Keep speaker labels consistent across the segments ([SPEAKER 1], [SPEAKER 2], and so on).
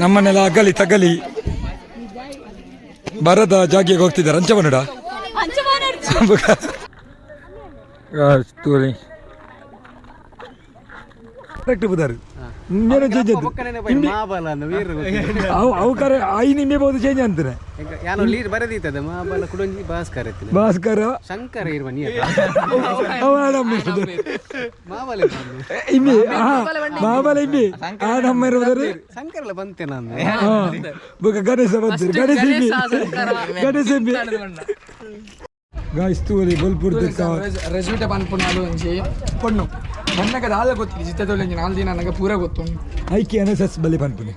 [SPEAKER 1] ನಮ್ಮನ್ನೆಲ್ಲ ಅಗಲಿ ತಗಲಿ ಬರದ ಜಾಗಿಗೆ ಹೋಗ್ತಿದ್ದಾರೆ. ಅಂಚ ಬನ್ನಡ ತೋರಿ. ಕರೆಕ್ಟ್ ಬುದಾರು ಇನ್ನೇನು ಚೇಂಜ್
[SPEAKER 2] ಮಾಬಲ ಅಂದ ವೀರ.
[SPEAKER 1] ಅವು ಅವು ಕರೆ I ನಿಂಬೆ ಬೋದು ಚೇಂಜ್ ಅಂತಾನೆ.
[SPEAKER 2] ಯಾನೋ ಲೀರ್ ಬರದೀತದ ಮಾಬಲ ಕುಡೊಂಜಿ ಭಾಸ್ಕರ ಇತ್ತಿನ.
[SPEAKER 1] ಭಾಸ್ಕರ.
[SPEAKER 2] ಶಂಕರ ಇರುವ ನೀ.
[SPEAKER 1] ಅವ ನಮ್ಮ
[SPEAKER 2] ಮಾಬಲ.
[SPEAKER 1] ಇಮ್ಮಿ ಮಾಬಲ ಇಮ್ಮಿ ಆ ನಮ್ಮ ಇರುವುದರೆ.
[SPEAKER 2] ಶಂಕರಲ ಬಂತೆ ನಾನು.
[SPEAKER 1] ಬುಕ್ಕ ಗಣೇಶ ಬಂತೀರಿ. ಗಣೇಶ ಇಮ್ಮಿ, ಗಣೇಶ ಇಮ್ಮಿ. ಗಾಯ್ಸ್, ತೂಲಿ ಬೊಲ್ಪುರ್.
[SPEAKER 3] ರೆಸ್ಯೂಟೆ ಪನ್ಪುನಾಲು ಒಂಜಿ ಪೊಣ್ಣು ಮನ್ನಗ ದಾಲ ಗೊತ್ತಿಲ್ಲ. ಜಿತ್ತದೊಳ್ಳಿ ಒಂಜಿ ನಾಲ್ ದಿನ ನನಗೆ ಪೂರ ಗೊತ್ತುಂಡು.
[SPEAKER 1] ಐಕೆ ಎನ್ ಎಸ್ ಎಸ್ ಬಲಿ ಪನ್ಪುನಿ.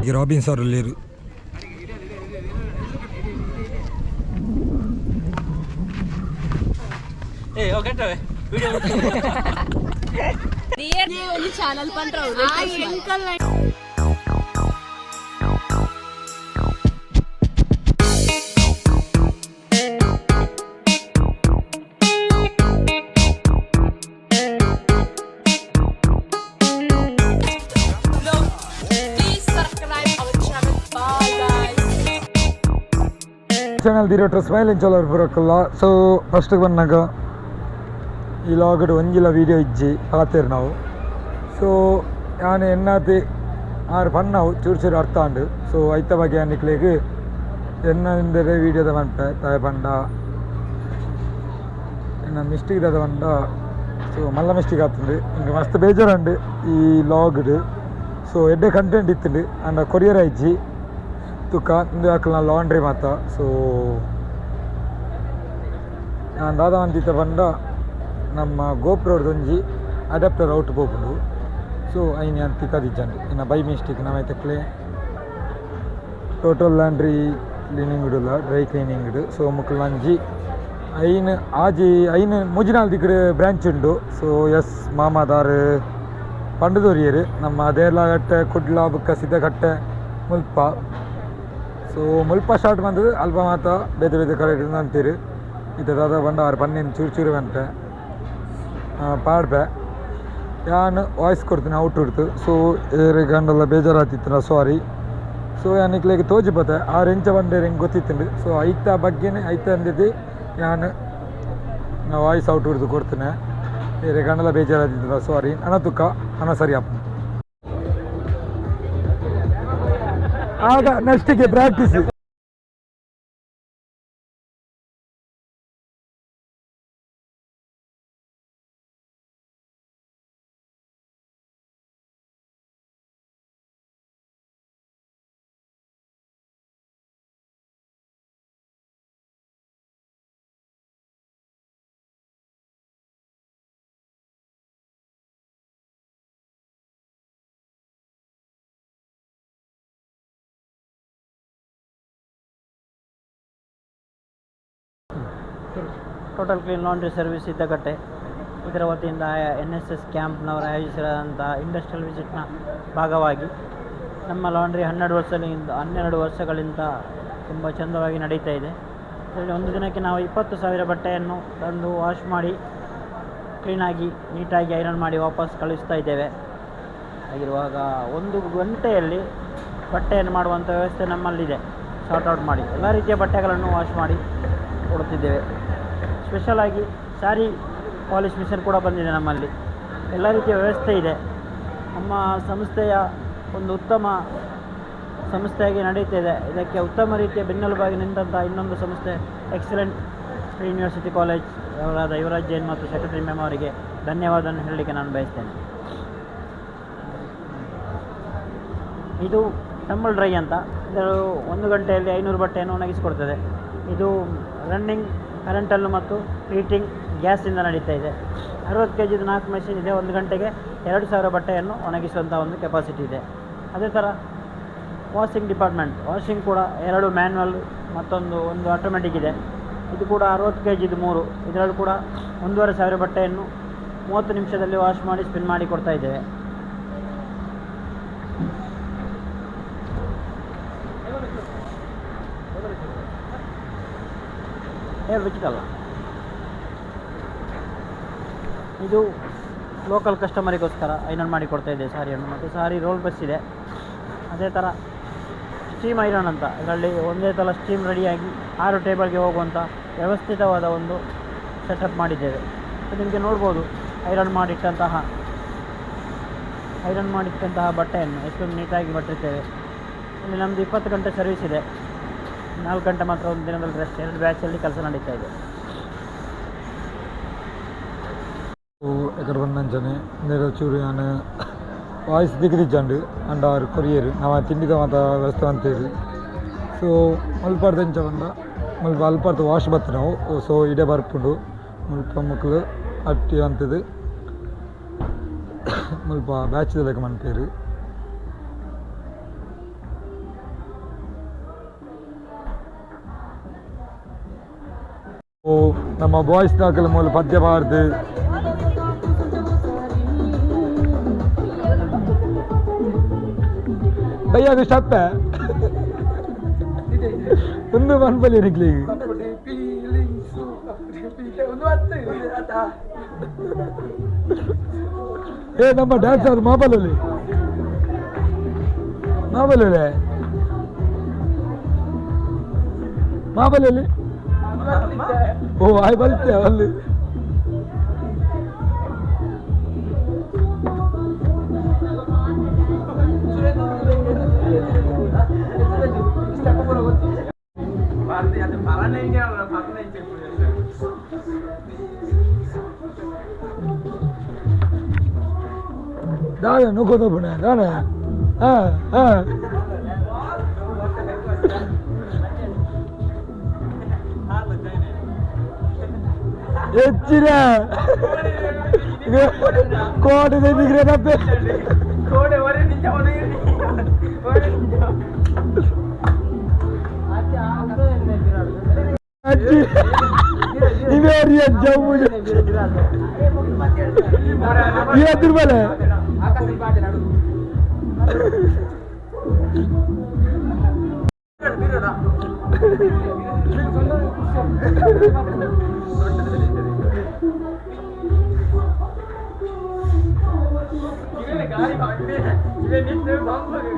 [SPEAKER 1] ಈಗ ರಾಬಿನ್ ಸರ್ ಅಲ್ಲಿ.
[SPEAKER 4] ಒಂಜಿ channel ಪಂತ್ರ. Please subscribe our channel. Bye guys.
[SPEAKER 1] Channel director smile ಚಲೋ ಬರಕ್ಕಲ್ಲ. ಸೊ ಫಸ್ಟಿಗೆ ಬಂದಾಗ ಈ ಲಾಗಡ್ ಒಂಜಿಲ ವೀಡಿಯೋ ಇಜ್ಜಿ ಪಾತೇರು ನಾವು. ಸೊ ಯಾನ್ ಎನ್ನಾತಿ ಆರು ಪಣ್ಣವು ಚೂರು ಚೂರು ಅರ್ಥ ಆಂಡು. ಸೊ ಐತ ಬಗ್ಗೆ ನಿಕ್ಲೆಗ್ ಎನ್ನ ಇಂದರೆ ವೀಡಿಯೋದ ಪನ್ಪೆ ತಾಯ ಪಂಡ ಎನ್ನ ಮಿಸ್ಟೇಕ್ ದಾದ ಪಂಡ. ಸೊ ಮಲ್ಲ ಮಿಸ್ಟೇಕ್ ಆತುಂಡು. ಇಂಕ ಮಸ್ತ್ ಬೇಜಾರುಂಡು ಈ ಲಾಗ್ಡ್. ಸೊ ಎಡ್ಡೆ ಕಂಟೆಂಟ್ ಇತ್ತುಂಡು ಅಂಡ ಕೊರಿಯರ್ ಆಯ್ಜಿ ತುಕ್ಕ ಇಂದು ಅಕ್ಲ್ನ ಲಾಂಡ್ರಿ ಮಾತ. ಸೊ ನಾನು ದಾದ ಅಂತಿತ್ತ ಪಂಡ, ನಮ್ಮ ಗೋಪ್ರೋರ್ದೊಂಜಿ ಅಡಾಪ್ಟರ್ ಔಟ್ ಪೋಪುಂಡು. ಸೊ ಐನ್ ಯಾನ್ ತಿಕ್ಕದಿಜ್ಜಂಡು ಇನ್ನು ಬೈ ಮಿಸ್ಟೇಕ್ ನಮ್ಮ ಐತಕ್ಲೆ ಟೋಟಲ್ ಲಾಂಡ್ರಿ ಕ್ಲೀನಿಂಗ್ ಇಡುಲ್ಲ ಡ್ರೈ ಕ್ಲೀನಿಂಗ್ ಇಡು. ಸೊ ಮುಕ್ಕುಲ್ ಒಂಜಿ ಐನ್ ಆಜಿ ಐನ್ ಮೂಜಿನಾಲ್ ದಿಕ್ಕಡ್ ಬ್ರಾಂಚ್ ಉಂಡು. ಸೊ ಎಸ್ ಮಾಮಾದಾರ್ ಪಂಡದೊರಿಯರು ನಮ್ಮ ದೇರ್ಲಕಟ್ಟೆ, ಕುಡ್ಲ ಬುಕ್ಕ ಸಿದ್ದಕಟ್ಟೆ, ಮುಲ್ಪ. ಸೊ ಮುಲ್ಪ ಸ್ಟಾರ್ಟ್ ಬಂದದ್ದು ಅಲ್ಪ ಮಾತ ಬೇತೆ ಬೇತೆ ಕಡೆ ಅಂತೀರು. ಇತ್ತೆ ದಾದ ಪಂಡ ಆರು ಪನ್ನಿನ ಚೂರು ಚೂರು ಬಂತೆ ಪಾಡ್ಪೆ. ಯಾನ್ ವಾಯ್ಸ್ ಕೊಡ್ತೀನಿ ಔಟ್ ಉಡ್ತು. ಸೊ ಏರೆ ಗಂಡಲ್ಲ ಬೇಜಾರಾತಿತ್ತು, ಸಾರಿ. ಸೊ ಯಾನ್ ನಿಕ್ಲೆಗ್ ತೋಜಿ ಪತೆ ಆರು ಎಂಚ ಬಂಡೇರ್ ಹೆಂಗೆ ಗೊತ್ತಿತ್ತುಂಡು. ಸೊ ಐತ ಬಗ್ಗೆನೆ ಐತ ಅಂದಿದ್ದು ಯಾನ್ ವಾಯ್ಸ್ ಔಟ್ ಹುಡ್ದು ಕೊಡ್ತೇನೆ. ಏರೆ ಗಂಡಲ ಬೇಜಾರಾತಿತ್ತು, ಸಾರಿ. ಅನ ತುಕ್ಕ ಅನ ಸರಿ ಅಪ್ಪ. ಆಗ ನೆಕ್ಸ್ಟಿಗೆ practice.
[SPEAKER 5] Total clean laundry service Siddakatte ಇದರ ವತಿಯಿಂದ ಎನ್ ಎಸ್ ಎಸ್ ಕ್ಯಾಂಪ್ನವರು ಆಯೋಜಿಸಿದಂಥ ಇಂಡಸ್ಟ್ರಿಯಲ್ ವಿಸಿಟ್ನ ಭಾಗವಾಗಿ ನಮ್ಮ ಲಾಂಡ್ರಿ 12 ವರ್ಷದಿಂದ 12 ವರ್ಷಗಳಿಂದ ತುಂಬ ಚಂದವಾಗಿ ನಡೀತಾ ಇದೆ. ಇದರಲ್ಲಿ ಒಂದು ದಿನಕ್ಕೆ ನಾವು 20,000 ಬಟ್ಟೆಯನ್ನು ತಂದು ವಾಶ್ ಮಾಡಿ, ಕ್ಲೀನಾಗಿ, ನೀಟಾಗಿ ಐರನ್ ಮಾಡಿ ವಾಪಸ್ ಕಳಿಸ್ತಾ ಇದ್ದೇವೆ. ಹಾಗಿರುವಾಗ ಒಂದು ಗಂಟೆಯಲ್ಲಿ ಬಟ್ಟೆಯನ್ನು ಮಾಡುವಂಥ ವ್ಯವಸ್ಥೆ ನಮ್ಮಲ್ಲಿದೆ. ಸಾರ್ಟ್ ಔಟ್ ಮಾಡಿ ಎಲ್ಲ ರೀತಿಯ ಬಟ್ಟೆಗಳನ್ನು ವಾಶ್ ಮಾಡಿ ಕೊಡುತ್ತಿದ್ದೇವೆ. ಸ್ಪೆಷಲಾಗಿ ಸ್ಯಾರಿ ಪಾಲಿಶ್ ಮಿಷನ್ ಕೂಡ ಬಂದಿದೆ ನಮ್ಮಲ್ಲಿ. ಎಲ್ಲ ರೀತಿಯ ವ್ಯವಸ್ಥೆ ಇದೆ. ನಮ್ಮ ಸಂಸ್ಥೆಯ ಒಂದು ಉತ್ತಮ ಸಂಸ್ಥೆಯಾಗಿ ನಡೀತಿದೆ. ಇದಕ್ಕೆ ಉತ್ತಮ ರೀತಿಯ ಬೆನ್ನೆಲುಬಾಗಿ ನಿಂತಹ ಇನ್ನೊಂದು ಸಂಸ್ಥೆ ಎಕ್ಸಲೆಂಟ್ ಪ್ರೀ ಯೂನಿವರ್ಸಿಟಿ ಕಾಲೇಜ್ ಅವರಾದ ಯುವರಾಜ್ ಜೈನ್ ಮತ್ತು ಸೆಕ್ರೆಟರಿ ಮ್ಯಾಮ್ ಅವರಿಗೆ ಧನ್ಯವಾದವನ್ನು ಹೇಳಲಿಕ್ಕೆ ನಾನು ಬಯಸ್ತೇನೆ. ಇದು ಟಂಬಲ್ ಡ್ರೈ ಅಂತ. ಇದು ಒಂದು ಗಂಟೆಯಲ್ಲಿ 500 ಬಟ್ಟೆಯನ್ನು ಒಣಗಿಸಿಕೊಡ್ತದೆ. ಇದು ರನ್ನಿಂಗ್ ಕರೆಂಟಲ್ಲೂ ಮತ್ತು ಹೀಟಿಂಗ್ ಗ್ಯಾಸಿಂದ ನಡೀತಾ ಇದೆ. 60 ಕೆ ಜಿದು ನಾಲ್ಕು ಮೆಷಿನ್ ಇದೆ. ಒಂದು ಗಂಟೆಗೆ 2000 ಬಟ್ಟೆಯನ್ನು ಒಣಗಿಸುವಂಥ ಒಂದು ಕೆಪಾಸಿಟಿ ಇದೆ. ಅದೇ ಥರ ವಾಷಿಂಗ್ ಡಿಪಾರ್ಟ್ಮೆಂಟ್, ವಾಷಿಂಗ್ ಕೂಡ ಎರಡು ಮ್ಯಾನ್ಯಲ್ ಮತ್ತೊಂದು ಒಂದು ಆಟೋಮೆಟಿಕ್ ಇದೆ. ಇದು ಕೂಡ 60 ಕೆ ಜಿದು ಮೂರು. ಇದರಲ್ಲೂ ಕೂಡ 1500 ಬಟ್ಟೆಯನ್ನು 30 ನಿಮಿಷದಲ್ಲಿ ವಾಶ್ ಮಾಡಿ ಸ್ಪಿನ್ ಮಾಡಿ ಕೊಡ್ತಾ ಇದ್ದೇವೆ. ಹೇರ್ ವಿಚಿಟಲ್ಲ. ಇದು ಲೋಕಲ್ ಕಸ್ಟಮರಿಗೋಸ್ಕರ ಐರನ್ ಮಾಡಿ ಕೊಡ್ತಾ ಇದ್ದೇವೆ ಸಾರಿಯನ್ನು. ಮತ್ತು ಸಾರಿ ರೋಲ್ ಪ್ರೆಸ್ ಇದೆ. ಅದೇ ಥರ ಸ್ಟೀಮ್ ಐರನ್ ಅಂತ, ಇದರಲ್ಲಿ ಒಂದೇ ಸಲ ಸ್ಟೀಮ್ ರೆಡಿಯಾಗಿ 6 ಟೇಬಲ್ಗೆ ಹೋಗುವಂಥ ವ್ಯವಸ್ಥಿತವಾದ ಒಂದು ಸೆಟಪ್ ಮಾಡಿದ್ದೇವೆ. ಸೊ ನಿಮಗೆ ನೋಡ್ಬೋದು, ಐರನ್ ಮಾಡಿಟ್ಟಂತಹ ಬಟ್ಟೆಯನ್ನು ಎಷ್ಟೊಂದು ನೀಟಾಗಿ ಮಟ್ಟಿರ್ತೇವೆ. ಇಲ್ಲಿ ನಮ್ಮದು 20 ಗಂಟೆ ಸರ್ವಿಸ್ ಇದೆ. 4 ಗಂಟೆ ಮಾತ್ರ ಒಂದು ದಿನದಲ್ಲಿ ರೆಸ್ಟ್. ಎರಡು ಬ್ಯಾಚಲ್ಲಿ ಕೆಲಸ ನಡೀತಾ ಇದೆ.
[SPEAKER 1] ಎಕಡೆ ಬಂದಂಚನೆ ಇಂದೆಡ್ ಚೂರು ಯಾನ್ ವಾಯ್ಸ್ ದಿಕ್ಕಿದಿಜ್ಜಂಡು ಅಂಡ ಆರು ಕೊರಿಯರ್ ನವ ತಿಂಡಿದ ಮಾತ ವ್ಯವಸ್ಥೆ ಮಂತೇರು. ಸೊ ಮುಲ್ಪರ್ದು ಎಂಚ ಪಂಡ ಮುಲ್ಪ ಅಲ್ಪರ್ದು ವಾಶ್ ಬತ್ತಿನವು. ಸೊ ಇಡೆ ಬರ್ಪುಂಡು. ಮುಲ್ಪ ಮೊಕುಲು ಅಟ್ಟಿ ಅಂತದು ಮುಲ್ಪ ಬ್ಯಾಚ್ ಲೆಕ್ಕ ಮನ್ಪೆರ್. ಓ ನಮ್ಮ ಬಾಯ್ಸ್ ದಕುಲು ಮೂಲು ಪದ್ಯ ಪಾಡ್ದು. ಬಯ್ಯಾಗ ಸ್ಟೆಪ್ ಒಂದು ಮನ್ಪಲಿ ನಿಕ್ಲಿಗ್.
[SPEAKER 3] ಒಂದು ಅರ್ಥ ಆತಾ.
[SPEAKER 1] ಏ, ನಮ್ಮ ಡ್ಯಾನ್ಸರ್ ಮಾಬಲಲ್ಲಿ ಮಾಬಲಲ್ಲಿ ಮಾಬಲಲ್ಲಿ. ಓ ಆಯ್ ಬಲ್ತೆ ಅಲ್ಲಿ. ದಾನೆ ನುಗ್ಗೋದೊಬ್ಬನೆ ದಾನೆ. ಹಾಂ ಹಾಂ, ಹೆಚ್ಚಿನ ಕೋಟೆ ತೆಗಿದ್ರೆ.
[SPEAKER 3] ಕೋಡೆ ಒರೆ ನಿಜ.
[SPEAKER 1] ಅಜ್ಜಿ ಇವೇರಿ ಜಮ್ಮು ತಿರುಮಲೆ.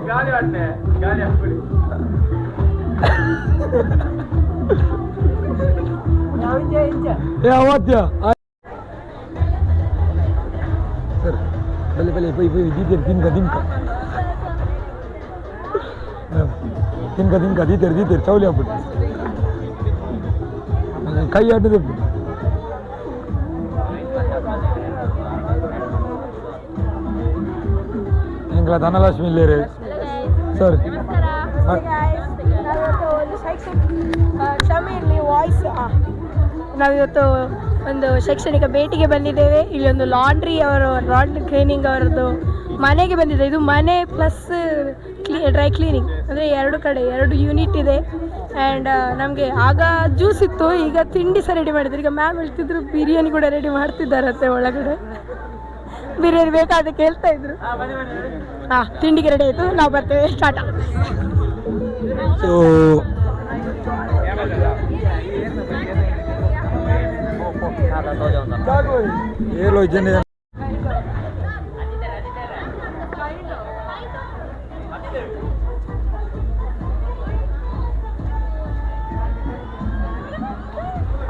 [SPEAKER 3] ಗಾಳಿ ಆಡ್ನೆ ಗಾಳಿ ಹಾಕ್ಬಿಡಿ.
[SPEAKER 1] ಏ ಅವತ್ಯ ಸರ್, ಬಲೆ ಬಲೆ ಪೋಯ್ ಪೋಯ್ ದೀತೇರು. ತಿನ್ಕ ತಿನ್ಕ ತಿನ್ಕ ತಿನ್ಕ ದೀತೇರು ದೀತೇರು. ಚೌಲಿ ಹಾಕ್ಬಿಟ್ಟು ಕೈ ಆಟದ. ಎಂಗ್ಲ ಧನಲಕ್ಷ್ಮಿ ಇಲ್ಲೇರು ಸರ್.
[SPEAKER 6] ನಾವಿವತ್ತು ಒಂದು ಶೈಕ್ಷಣಿಕ, ಕ್ಷಮೆ ಇರಲಿ ವಾಯ್ಸ್, ನಾವಿವತ್ತು ಒಂದು ಶೈಕ್ಷಣಿಕ ಭೇಟಿಗೆ ಬಂದಿದ್ದೇವೆ. ಇಲ್ಲಿ ಒಂದು ಲಾಂಡ್ರಿ ಅವರು, ಲಾಂಡ್ರಿ ಕ್ಲೀನಿಂಗ್ ಅವರದ್ದು ಮನೆಗೆ ಬಂದಿದೆ. ಇದು ಮನೆ ಪ್ಲಸ್ ಡ್ರೈ ಕ್ಲೀನಿಂಗ್, ಅಂದರೆ ಎರಡು ಕಡೆ ಎರಡು ಯೂನಿಟ್ ಇದೆ. ಆ್ಯಂಡ್ ನಮಗೆ ಆಗ ಜ್ಯೂಸ್ ಇತ್ತು, ಈಗ ತಿಂಡಿ ಸಹ ರೆಡಿ ಮಾಡಿದ್ರು. ಈಗ ಮ್ಯಾಮ್ ಹೇಳ್ತಿದ್ರು, ಬಿರಿಯಾನಿ ಕೂಡ ರೆಡಿ ಮಾಡ್ತಿದ್ದಾರಂತೆ ಒಳಗಡೆ. ಬಿರಿಯಾನಿ ಬೇಕಾದ ಕೇಳ್ತಾ ಇದ್ರು. ಹಾಂ, ತಿಂಡಿಗೆ ರೆಡಿ ಆಯಿತು. ನಾವು ಬರ್ತೇವೆ, ಟಾಟಾ.
[SPEAKER 1] ಸೊ ಏಲೋ ಜನ.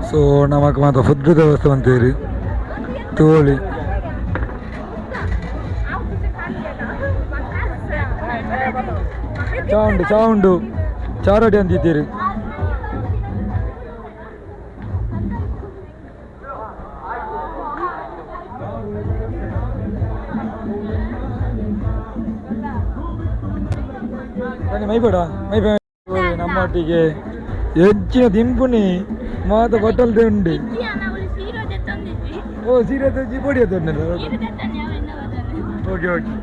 [SPEAKER 1] ಸೊ ನಮಕ್ ಮಾತ ಫುಡ್ ವ್ಯವಸ್ಥೆ ಮಂತೇರಿ ತೋಳಿ. ಚಾ ಉಂಡು, ಚಾ ಉಂಡು. ಚಾರಡಿ ಅಂತಿದ್ದೀರಿ. ಬನ್ನಿ, ಮೈಬೇಡ ಮೈ ನಮ್ಮೊಟ್ಟಿಗೆ ಹೆಚ್ಚಿನ ದಿಂಪುನಿ ಮಾತ ಬಟ್ಟಲ್ದೆ ಉಂಡು. ಓ ಸೀರೆ ತೆಜ್ಜಿ ಪೊಡಿ. Okay okay.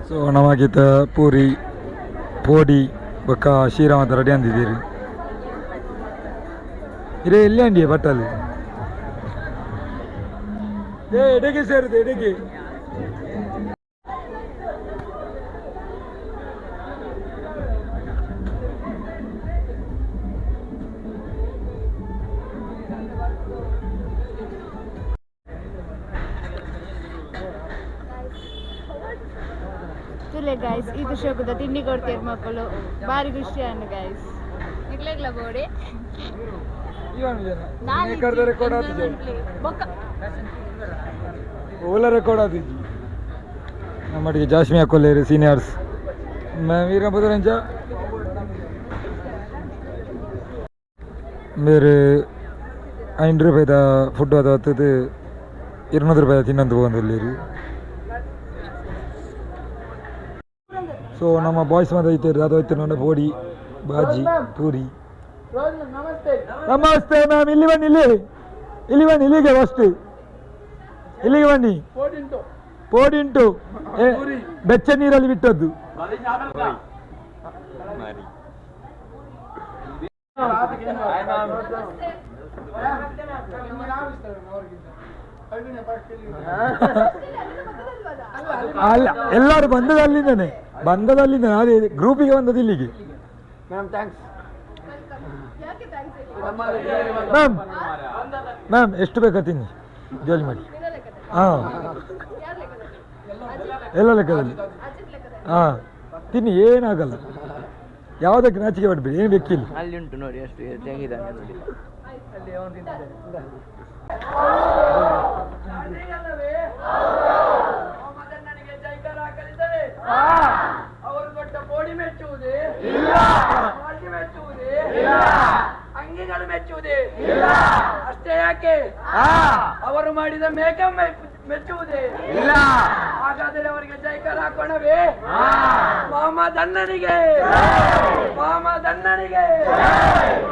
[SPEAKER 1] ಸೊ ನಮಗಿತ ಪೂರಿ ಪೋಡಿ ಬೊಕ್ಕ ಶೀರ ಮಾತ ರೆಡಿ ಅಂದಿದ್ದೀರಿ. ಇರೇ ಎಲ್ಲಿ ಅಂಡಿ ಬಟ್ಟಲ್ಲಿ? ಏ ಎಡೆಗೆ ಸೇರಿದೆ ಎಡೆಗೆ.
[SPEAKER 7] ತುಲೆ ಗಾಯ್ಸ್ ಇದು ಶೋಕದ ತಿಂಡಿ ಕೊಡ್ತೀರಿ ಮಕ್ಕಳು ಬಾರಿ ಖುಷಿ ಅನ್ನು ಗಾಯ್ಸ್ ನಿಗ್ಲೆಗ್ಲ ಬೋಡಿ
[SPEAKER 1] ರೆಕಾರ್ಡ್ ಆತಿದೆ ಓಲ ರೆಕಾರ್ಡ್ ಆತಿದ್ವಿ. ನಮ್ಮಟ್ಟಿಗೆ ಜಾಸ್ಮಿ ಹಾಕೊಲ್ಲೇರು ಸೀನಿಯರ್ಸ್ ವೀರ ಬುದರಂಜ ಬೇರೆ 5 ರೂಪಾಯಿದ ಫುಡ್ ಅದು ಹತ್ತದು 200 ರೂಪಾಯಿ ತಿನ್ನಂದು ಹೋಗಂದಿಲ್ಲಿರಿ. ಸೊ ನಮ್ಮ ಬಾಯ್ಸ್ ಮಾತ್ರ ಐತೆ ಅದು ಐತೆ ನನ್ನ ಬೋಡಿ ಬಾಜಿ ಪೂರಿ. ನಮಸ್ತೆ ಮ್ಯಾಮ್, ಇಲ್ಲಿ ಬನ್ನಿ, ಇಲ್ಲಿ ಇಲ್ಲಿ ಬನ್ನಿ, ಇಲ್ಲಿಗೆ ಫಸ್ಟ್ ಇಲ್ಲಿಗೆ ಬನ್ನಿ. ಪೋಡಿಂಟು ಬೆಚ್ಚ ನೀರಲ್ಲಿ ಬಿಟ್ಟದ್ದು. ಅಲ್ಲ, ಎಲ್ಲರೂ ಬಂದದ್ದು ಅಲ್ಲಿಂದಾನೆ, ಬಂದದ್ದು ಅಲ್ಲಿಂದಾನೆ, ಅದೇ ಗ್ರೂಪಿಗೆ ಬಂದದ್ದು ಇಲ್ಲಿಗೆ.
[SPEAKER 3] Ma'am thanks.
[SPEAKER 1] Ma'am ma'am ಎಷ್ಟು ಬೇಕಾ ತಿನ್ನಿ, ಜಾಲಿ ಮಾಡಿ. ಹಾಂ, ಎಲ್ಲ ಲೆಕ್ಕದಲ್ಲಿ. ಹಾಂ ತಿನ್ನಿ, ಏನಾಗಲ್ಲ, ಯಾವುದಕ್ಕೆ ನಾಚಿಕೆ ಪಡಬೇಡಿ, ಏನು ಬೇಕಿಲ್ಲ.
[SPEAKER 5] ಅಲ್ಲಿ ಉಂಟು ನೋಡಿ ಅಷ್ಟು ಹೆಂಗಿದ್ದಾನೆ ನೋಡಿ.
[SPEAKER 3] ಅವರು ಕೊಟ್ಟ ಬೋಡಿ ಮೆಚ್ಚುವುದೇ ಇಲ್ಲ, ಮೆಚ್ಚುವುದೇ ಅಂಗಿಗಳು ಮೆಚ್ಚುವುದೇ ಇಲ್ಲ, ಅಷ್ಟೇ ಯಾಕೆ ಅವರು ಮಾಡಿದ ಮೇಕಪ್ ಮೆಚ್ಚುವುದೇ ಇಲ್ಲ. ಹಾಗಾದರೆ ಅವರಿಗೆ ಜೈಕಾರ ಹಾಕೋಣವೇ? ಮಾಮ ದಣ್ಣನಿಗೆ, ಮಾಮ ದಣ್ಣನಿಗೆ,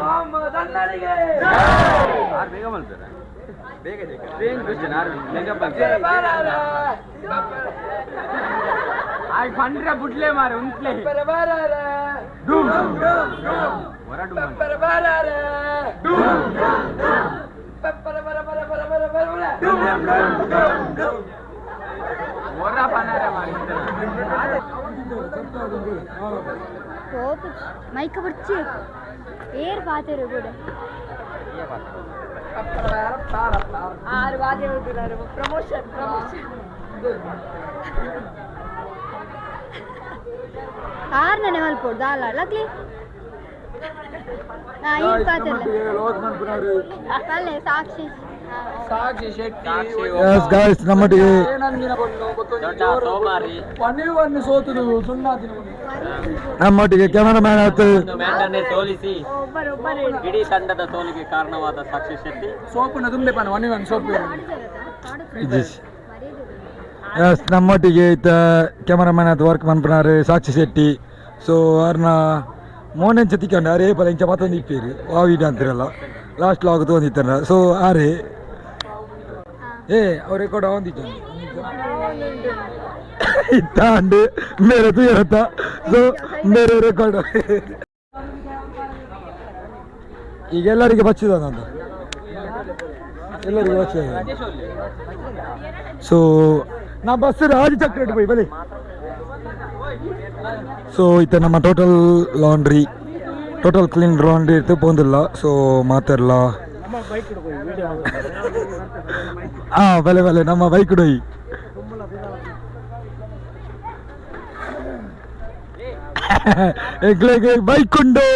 [SPEAKER 3] ಮಾಮ ದಣ್ಣನಿಗೆ.
[SPEAKER 2] ಬುಡ್ಲೆ ಮಾರೆ ಉಂಟ್ಲೆ.
[SPEAKER 7] ಮೈಕ್ ಬುಡ್ಚಿ ಏರ್ ಪಾತೆರು ಕೂಡ ಆರು ವಾದ್ಯ ಪ್ರಮೋಷನ್ ಪ್ರಮೋಷನ್ ಆರು ನೆನೆ ಮಲ್ಪೊಡ್ದು ಅಲ್ಲ ಲಕ್ಲಿ ಸಾಕ್ಷಿ
[SPEAKER 3] ಸಾಕ್ಷಿ ಶೆಟ್ಟಿ.
[SPEAKER 1] ಎಸ್ ಗಾಯ್ಸ್, ನಮ್ಮೊಟ್ಟಿಗೆ
[SPEAKER 3] ಪನ್ನೀವನ್ನು ಸೋತುದು ಸುಣ್ಣಾತಿನ.
[SPEAKER 1] ನಮ್ಮೊಟ್ಟಿಗೆ ಕ್ಯಾಮರಾಮ್ಯಾನ್ ಆಯ್ತು.
[SPEAKER 5] ಸೋಲಿಸಿ ಇಡೀ ತಂಡದ ಸೋಲಿಗೆ ಕಾರಣವಾದ ಸಾಕ್ಷಿ ಶೆಟ್ಟಿ.
[SPEAKER 3] ಸೋಪುನ ತುಂಬೆ ಪನ ಒನ್ ಒನ್ ಸೋಪು.
[SPEAKER 1] ಎಸ್, ನಮ್ಮೊಟ್ಟಿಗೆ ಇತ್ತ ಕ್ಯಾಮರಾಮ್ಯಾನ್ ಆಯ್ತು ವರ್ಕ್ ಮನ್ಪುನಾರು ಸಾಕ್ಷಿ ಶೆಟ್ಟಿ. ಸೊ ಅವ್ರನ್ನ ಮೋನೆಂಚ ತಿಕ್ಕಂಡು ಅರೇ ಪಲ ಇಂಚ ಮತ್ತೊಂದು ಇಪ್ಪೀರು ವಾವಿಡ ಅಂತಿರಲ್ಲ ಲಾಸ್ಟ್ ಲಾಗ್ ತೊಗೊಂಡಿತ್ತಾರ. ಸೊ ಆರೆ ಏ ಅವ್ರು ರೆಕಾರ್ಡ್ ಅವಂದಿತ್ತು ಇತ್ತಾಂಡು ಮೇರೆ ತುಯರತ್ತ. ಸೊ ಮೇರೆ ರೆಕಾರ್ಡ್ ಈಗ ಎಲ್ಲರಿಗೆ ಬಚ್ಚಿದ ಅಂತ, ಎಲ್ಲರಿಗೆ ಬಚ್ಚಿದ. ಸೊ ನಾ ಬಸ್ ರಾಜ ಚಕ್ರ ಪೋಯಿ ಬಲಿ. ಸೊ ಇತ್ತ ನಮ್ಮ total laundry, total clean laundry ಇತ್ತು ಪೋಂದಿಲ್ಲ. ಸೊ ಮಾತಾಡಲ್ಲ. ಹಾಂ ಬಲೆ ಬಲೆ ನಮ್ಮ ಬೈಕ್ ಡೊಯ್. ಎಂಕ್ಲೆಗ್ ಬೈಕ್ ಉಂಡು.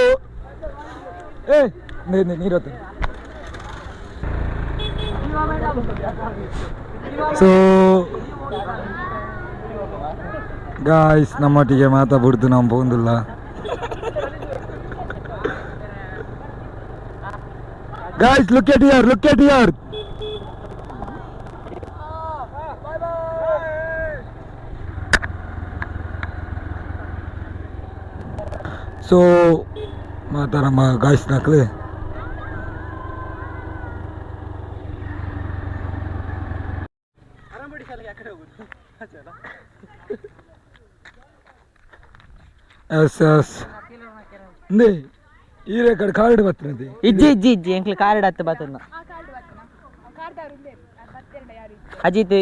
[SPEAKER 1] ಏ ನೀರು. ಸೊ ಗಾಯ್ಸ್, ನಮ್ಮೊಟ್ಟಿಗೆ ಮಾತಾ ಬಿಡ್ದು ನಾವು ಪೋಂದಿಲ್ಲ. Guys, look at here, look at here. So ಮಾತಾ ನಮ್ಮ ಗಾಯ್ಸ್ ನಕ್ಲೆ ಎಸ್ ಎಸ್ ಇಂದೇ ಈ ರೆಕಾರ್ಡ್ ಕಾರ್ಡ್ ಬರ್ತದೆ.
[SPEAKER 5] ಇಜ್ಜಿ ಇಜ್ಜಿ ಇಜ್ಜಿ ಎಂಕ್ಲೆ ಕಾರ್ಡ್ ಹತ್ತು ಬತ್ತದ. ಅಜಿತ್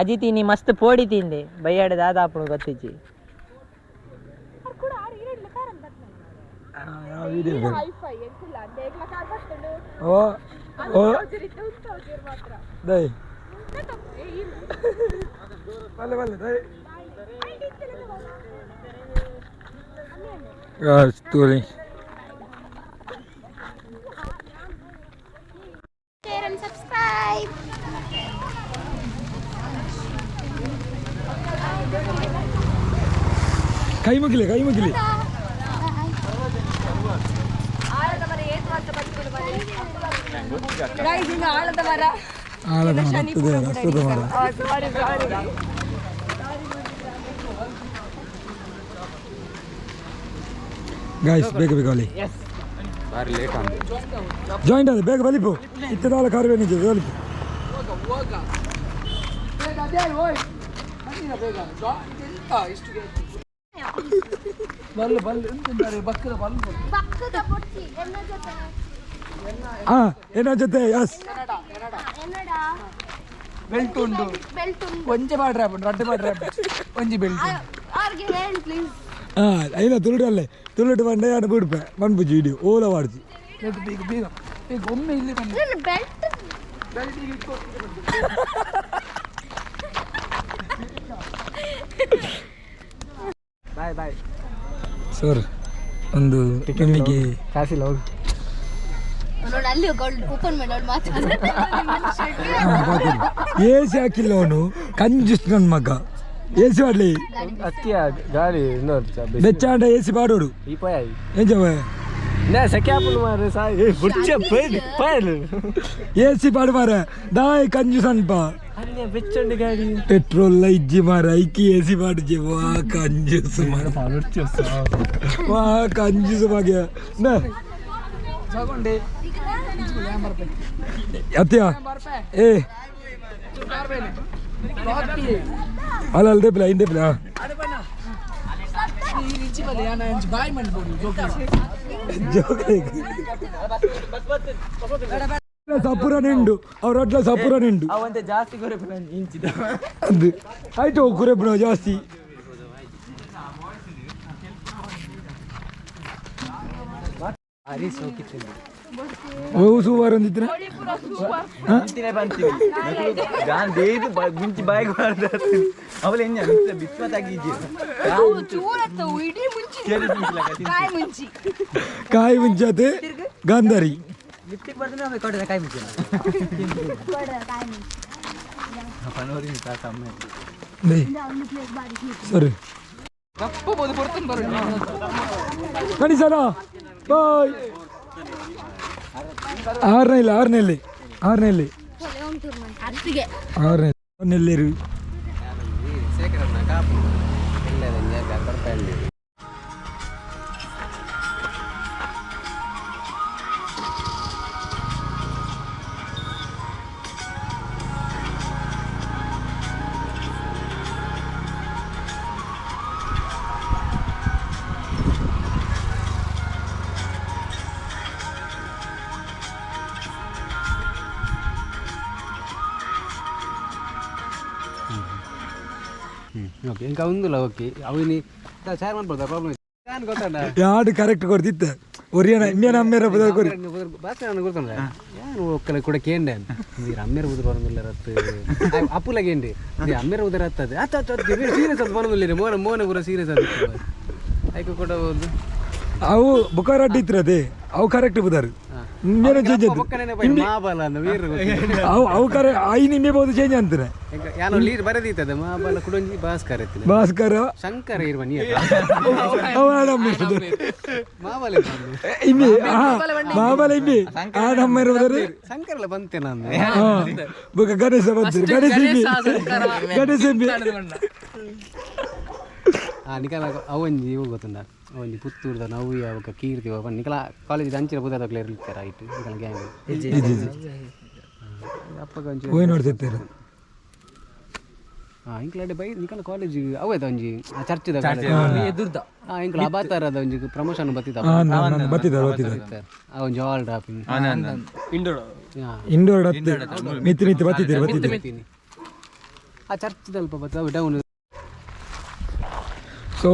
[SPEAKER 5] ಅಜಿತ್ ನೀ ಮಸ್ತ್ ಪೋಡಿ ತಿಂದೆ ಬೈಯಾಡ ದಾದಾಪುಡು ಗೊತ್ತಿಜ್ಜಿ.
[SPEAKER 1] ಓ ಓ ದೈ ಬಲ್ಲೆ ಬಲ್ಲೆ ದೈ. ತೂಲಿ.
[SPEAKER 7] Share and subscribe.
[SPEAKER 1] ಕೈ ಮುಗಿಲಿ, ಕೈ ಮುಗಿಲಿ.
[SPEAKER 6] ಆಳದ ಮರ.
[SPEAKER 1] ಆಳದ ಮರ, ಹತ್ತದ ಮರ.
[SPEAKER 6] ಸಾರಿ ಸಾರಿ.
[SPEAKER 1] ಗಾಯ್ಸ್, ಬೇಗ ಬೇಗ ಅಲ್ಲಿ
[SPEAKER 2] ಬಾರಿ ಲೇಟ್ ಆಂಡ್.
[SPEAKER 1] ಜಾಯಿಂಟ್ ಆದ, ಬೇಗ ಬಲಿಪು. ಇತ್ತದಾಲ ಕಾರ್ ಬೇನಿದ್ದೆ ಬಲಿಪು.
[SPEAKER 3] ಬೇಗ ಅದೇ ಓಯ್ ಬನ್ನಿರ ಬೇಗ. ಎಂತ ಇಷ್ಟು ಬಲ್ಲು ಬಲ್ಲು ಎಂತ ಬಕ್ಕದ ಬಲ್ಲು.
[SPEAKER 7] ಪಕ್ಕದ ಬೊಟ್ಟಿ ಎನ್ನ ಜೊತೆ.
[SPEAKER 1] ಹಾಂ, ಏನ ಜೊತೆ? ಎಸ್.
[SPEAKER 7] ಎನ್ನಡ.
[SPEAKER 3] ಬೆಲ್ಟ್ ಉಂಟು.
[SPEAKER 7] ಬೆಲ್ಟ್ ಉಂಟು.
[SPEAKER 3] ಒಂಜೆ ಬಾಡ್ರೆ ಆಪುಂಡು, ರಡ್ಡು ಬಾಡ್ರೆ ಆಪುಂಡು, ಒಂಜಿ ಬೆಲ್ಟ್.
[SPEAKER 7] ಅವ್ರಿಗೆ ಹೇಳಿ ಪ್ಲೀಸ್.
[SPEAKER 1] ಹಾಂ, ಐನ ತುಳುಟಲ್ಲೇ ತುಳುಟು ಬಂಡೆ ಯಾನು ಬಿಡ್ಪೆ ಮನ್ಪುಜಿ ವಿಡಿಯೋ ಓಲ ವಾಡ್ಜಿ.
[SPEAKER 3] ಬೇಗ ಬೇಗ ಬೇಗ, ಒಮ್ಮೆ ಇಲ್ಲಿ ಬನ್ನಿ.
[SPEAKER 7] ಬೆಲ್ಟ್.
[SPEAKER 3] ಬೆಲ್ಟ್ ಈಗ ಇಟ್ಕೊ.
[SPEAKER 2] Boy boy.
[SPEAKER 1] ಸರ್, ಒಂದು ನಿಮಗೆ
[SPEAKER 2] ಕಾಸಿಲ್ಲ, ಹೋಗಿ.
[SPEAKER 7] ನೋಡಿ, ಅಲ್ಲಿ ಓಪನ್ ಮಾಡಿ ಅವಳು ಮಾತಾಡ್ತಾರೆ.
[SPEAKER 1] ಎ ಸಿ ಹಾಕಿಲ್ಲ ಅವನು, ಕಂಜುಸ್ ನನ್ನ ಮಗ. ಎ ಸಿ ಮಾಡಲಿ.
[SPEAKER 2] ಅತ್ತಿಯ ಗಾಳಿ ನೋಡಿ.
[SPEAKER 1] ಬೆಚ್ಚಾಂಡ ಎ ಸಿ ಪಾಡೋಡು.
[SPEAKER 2] ಈ ಪೋಯ್.
[SPEAKER 1] ಎಂಜ?
[SPEAKER 2] ನೇ ಸೆಕೆ ಆಪುಂಡು ಮಾರ್ರೆ ಸಾಯಿ ಬುಡ್ಚ ಪೈಲ್ ಪೈಲ್.
[SPEAKER 1] ಎ ಸಿ ಪಾಡು ಮಾರ, ದಾಯ್ ಕಂಜುಸ್ ಅನ್ಪ.
[SPEAKER 2] ಅನ್ಯ ಬೆಚ್ಚಂಡಿ ಗಾಡಿ.
[SPEAKER 1] ಪೆಟ್ರೋಲ್ ಇಜ್ಜಿ ಮಾರ, ಐಕಿ ಎ ಸಿ ಪಾಡುಜೆ. ವಾ ಕಂಜುಸ್ ಮಾರ, ವಾ ಕಂಜುಸ್ ಮಗ ನ.
[SPEAKER 3] ತಗೊಂಡೆ.
[SPEAKER 1] ಅತ್ಯ ಏ ಅಲ್ಲ ಅಲ್ಲ, ದೇಪಿಲ್ಲ ಐನ್ ದೇಪಿಲ್ಲ.
[SPEAKER 3] ಇಂಚಿ ಬಲ್ಲೆ ಯಾನ ಇಂಚಿ ಬಾಯ್ ಮಾಡ್ಬೋದು.
[SPEAKER 1] ಜೋಕ್. ಸಪುರ ನಿಂಡು ಅವ್ರ ಅಟ್ಲ ಸಪುರ ನಿಂಡು.
[SPEAKER 5] ಅವಂತೆ ಜಾಸ್ತಿ ಗೊರೆಪುನ ಇಂಚಿದ.
[SPEAKER 1] ಅದು ಆಯ್ತು, ಕುರೆಪುನ ಜಾಸ್ತಿ.
[SPEAKER 2] ಅರಿ ಸೋಕಿತ್ತು.
[SPEAKER 1] ಓ ಸೂವಾರ ಒಂದಿತ್ತಿನ.
[SPEAKER 5] ಅಂತಿನೇ ಬಂತೀನಿ ಗಾಂಧಿ ಮುಂಚಿ ಬಾಯಿಗೆ ಬಾರ್ದು ಅವಳು ಎಂಜ ಬಿಸ್ಮ ತಗ್ಗಿಜ್ಜಿ.
[SPEAKER 6] ಇಡೀ ಮುಂಚಿ ಕಾಯಿ ಮುಂಚಿ.
[SPEAKER 1] ಕಾಯಿ ಮುಂಚಾತೆ ಗಾಂಧಾರಿ.
[SPEAKER 5] ಲಿಪ್ಟಿಕ್ ಬರ್ತದೆ ಆಮೇಲೆ ಕೊಟ್ಟರೆ ಕಾಯಿ ಮುಂಚಿ.
[SPEAKER 1] ಡೇ ಸರಿ.
[SPEAKER 3] ತಪ್ಪಬೋದು ಬರ್ತಂದು ಬರೋಣ.
[SPEAKER 1] ಗಣೇಶನ ಬಾಯ್. ಆರನೇ ಇಲ್ಲ, ಆರನೇ ಆರನೇ.
[SPEAKER 7] ಅತ್ತಿಗೆ.
[SPEAKER 1] ಆರನೇ ನೆಲ್ಲೇರು.
[SPEAKER 2] ಶೇಖರಣ್ಣ ಕಾಪು ಇಲ್ಲ ಕೊಡ್ತಾ. ಓಕೆ, ఇంకా ఉందిಲ್ಲ. ಓಕೆ, ಅವಿನಿ ಚಾರ್ ಮಾಡ್ಬೋದಾ? ಪ್ರಾಬ್ಲಮ್ ನಾನು ಗೊತ್ತಲ್ಲ.
[SPEAKER 1] ಯಾಡು ಕರೆಕ್ಟ್ ಕೊಡ್ತಿತ್ತ ಒರಿಯನ ಇಮ್ಮೇನ ಅಮ್ಮೇರ ಬದಲ್ ಕೊರಿ.
[SPEAKER 2] ಭಾಷೆ ನಾನು ಗೊತ್ತಲ್ಲ. ಯಾನು ಒಕ್ಕಲ ಕೂಡ ಕೇಂಡೆ ನೀರು ಅಮ್ಮೇರ ಬುದ್ರ ಬರೋದಿಲ್ಲ ರತ್ತು ಅಪ್ಪುಲ ಕೇಂಡೆ ನೀ ಅಮ್ಮೇರ ಉದರ ಹತ್ತದೆ ಅತ್ತ ಅತ್ತ ಸೀರಿಯಸ್ ಅದು ಬರೋದಿಲ್ಲ. ಮೋನ ಮೋನ ಪೂರ ಸೀರಿಯಸ್ ಅದು ಐಕು ಕೂಡ ಒಂದು.
[SPEAKER 1] ಅವು ಬುಖಾರಡ್ಡಿ ಇತ್ರದೆ, ಅವು ಕರೆಕ್ಟ್ ಬುದಾರು ಇಮ್ಮೇನ ಚೇಂಜ್.
[SPEAKER 2] ಮಾಬಲ ಅಂದ ವೀರ.
[SPEAKER 1] ಅವು ಅವು ಕರೆ I ನಿಮ್ಮೆ ಬೋದು ಚೇಂಜ್ ಅಂತಾರೆ.
[SPEAKER 2] ಯಾನು ಲೀರ್ ಬರದೀತದೆ ಮಾಬಲ ಕುಡೊಂಜಿ ಭಾಸ್ಕರ ಎತ್ತಿನ.
[SPEAKER 1] ಭಾಸ್ಕರ.
[SPEAKER 2] ಶಂಕರ ಇರುವ ನೀ.
[SPEAKER 1] ಅವ ನಮ್ಮ
[SPEAKER 2] ಮಾಬಲ.
[SPEAKER 1] ಇಮ್ಮಿ ಮಾಬಲ ಇಮ್ಮಿ ಆ ನಮ್ಮ ಇರುವುದರೆ.
[SPEAKER 2] ಶಂಕರಲ್ಲ ಬಂತೆ ನಾನು.
[SPEAKER 1] ಬುಕ ಗಣೇಶ ಬಂತೀರಿ, ಗಣೇಶ ಇಮ್ಮಿ, ಗಣೇಶ ಇಮ್ಮಿ.
[SPEAKER 2] ಆ ನಿಕಲ ಅವಂಜಿ ಇವು ಗೊತ್ತುಂಡ, ಅವಂಜಿ ಪುತ್ತೂರ್ದ ನವ್ಯ ಅವಾಗ ಕೀರ್ತಿ ಅವ ನಿಕಲ ಕಾಲೇಜ್ ಅಂಚಿನ ಪುದರ್ ಇರ್ತಾರೆ ಆಯ್ತು ನಿಕಲ ಗ್ಯಾಂಗ್ ಅಪ್ಪಗ ಒಂಚೂರು.
[SPEAKER 1] ಹೋಯ್ ನೋಡ್ತಿರ್ತೀರ.
[SPEAKER 2] ಹಾಂ, ಇಂಕ್ಲಾಡೆ ಬೈ ನಿಕಲ ಕಾಲೇಜ್ ಅವೇದ ಒಂಜಿ ಆ ಚರ್ಚ್ದ
[SPEAKER 3] ಎದುರ್ದ.
[SPEAKER 2] ಹಾಂ, ಇಂಕ್ಲ ಅಬಾತಾರದ ಒಂಜಿ ಪ್ರಮೋಷನ್ ಬತ್ತಿದ.
[SPEAKER 1] ಹಾಂ, ನಾನು ಬತ್ತಿದ್ದಾರೆ ಬತ್ತಿದ್ದಾರೆ.
[SPEAKER 2] ಆ ಒಂಜಿ ಆಲ್ ಡ್ರಾಪಿಂಗ್.
[SPEAKER 3] ಇಂಡೋರ್.
[SPEAKER 2] ಹಾಂ.
[SPEAKER 1] ಇಂಡೋರ್ ಹತ್ತು ಮಿತಿ ಮಿತಿ ಬತ್ತಿದ್ದೀರಿ ಬತ್ತಿದ್ದೀರಿ.
[SPEAKER 2] ಆ ಚರ್ಚ್ ಅಲ್ಪ ಬತ್ತ ಡೌನ್.
[SPEAKER 1] ಸೊ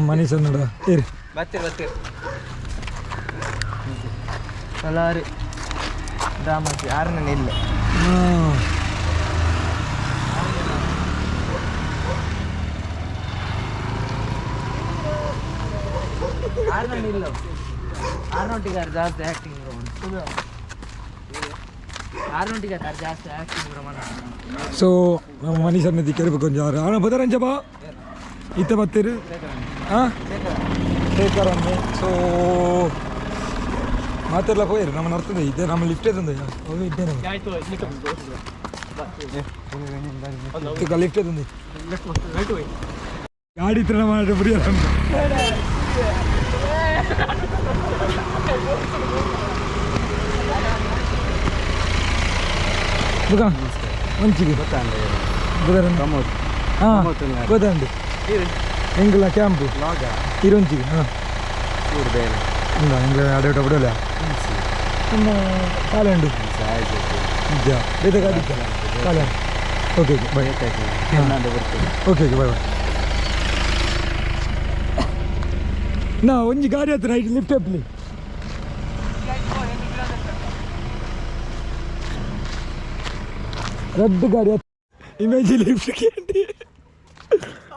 [SPEAKER 1] ಮನೀಷ್ ನೋಡ ಏರಿ.
[SPEAKER 5] ಬರ್ತೀರಿ ಬರ್ತೀರಿ ಸಲಾರಿ ದಾಮಸಿ ಆರನೇ ಇಲ್ಲ.
[SPEAKER 1] ಹಾಂ. ಸೊ ನಮ್ಮ ಮನೀಷ್ ದಿಕ್ಕರು ಕೊಂಚ ಆಣ ಬದರಂಜಪ್ಪ ಇತ್ತ ಬತ್ತೀರು ಹಾಂ ಶೇಖರ್ ಅನ್ನೆ. ಸೊ ಮಾತೆಲ್ಲ ಪೋಯಿರು ನಮ್ಮ ನರ್ತದೆ ಇದೆ ನಮ್ಮ ಲಿಫ್ಟೇ ತಂದೆ ಅವು ಇದ್ದೆ ನಮ್ಮ ಲಿಫ್ಟೇ ತಂದೆ ಗಾಡಿ ಇತ್ರ ಮಾಡಿ ಬುರಿಯಲ್ಲ. ಬುಗ ಒಂಚಿಗೆ
[SPEAKER 2] ಪ್ರಮೋದ್.
[SPEAKER 1] ಹಾಂ ಗೊತ್ತಂಡು ಎಂಗ್ಲ ಕ್ಯಾಂಪು ಇರೊಂಚಿಗೆ. ಹಾಂ, ಇಲ್ಲ ಎಂಗ್ಲ ಅಡವಿಟ ಬಿಡಲ್ಲ ನಮ್ಮ ಸಾಲೆ ಉಂಡು ನಿಜ ಬೇತೆ ಗಾಡಿ ಸಾಲೆ. Okay okay bye. Okay okay bye bye. ನಾ ಒಂಜಿ ಗಾಡಿ ಹತ್ರ ರೈಟ್ ಲಿಫ್ಟ್ ಅಪ್ಲಿ ರದ್ದು ಗಾಡಿ ಇಮೇಜ್ ಲಿಫ್ಟ್ ಕೇಂಡಿ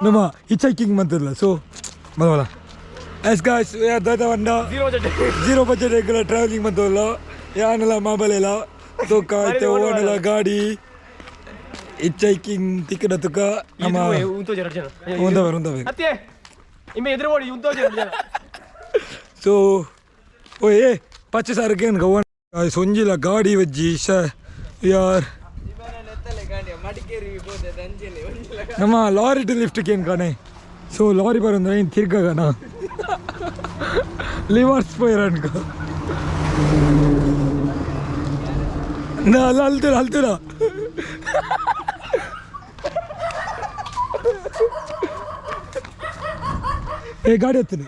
[SPEAKER 1] ನಮ್ಮ ಹಿಚ್ ಹೈಕಿಂಗ್ ಮಂತಿಲ್ಲ. ಸೊ ಬರವಲ್ಲ. ಎಸ್ ಗಾಯ್ಸ್, ದಾದ ವಂಡ ಜೀರೋ ಬಜೆಟ್ ರೆಗ್ಯುಲರ್ ಟ್ರಾವೆಲಿಂಗ್ ಮಂತಲ್ಲ ಯಾನಲ ಮಾಬಲೆಲ ತೂಕ ಇತ್ತೆ ಓಡಲ ಗಾಡಿ ಹಿಚ್ ಹೈಕಿಂಗ್ ತಿಕ್ಕಡ ತುಕ ನಮ್ಮ ಉಂದವೇರು ಉಂದವೇರು. ಸೊ ಓ ಏ ಪಚ್ಚೆ ಸಾರಕ್ಕೆ ಗವ್ವ ಸೊಂಜಿಲ ಗಾಡಿ ವಜ್ಜಿ ಶ ಯಾರ್ ನಮ್ಮ ಲಾರಿ ಟು ಲಿಫ್ಟ್ ಕೇನ್ ಕಾಣೆ. ಸೊ ಲಾರಿ ಬರೋಂದ್ರೆ ಏನು ತಿರ್ಗಾಗಣ ಲಿವರ್ಸ್ ಪೋಯಿರ ಅನ್ಕೋ. ನಾ ಅಲ್ಲ ಅಲ್ತುರ ಅಲ್ತುರ. ಏ ಗಾಡಿ ಹತ್ತಿನಿ.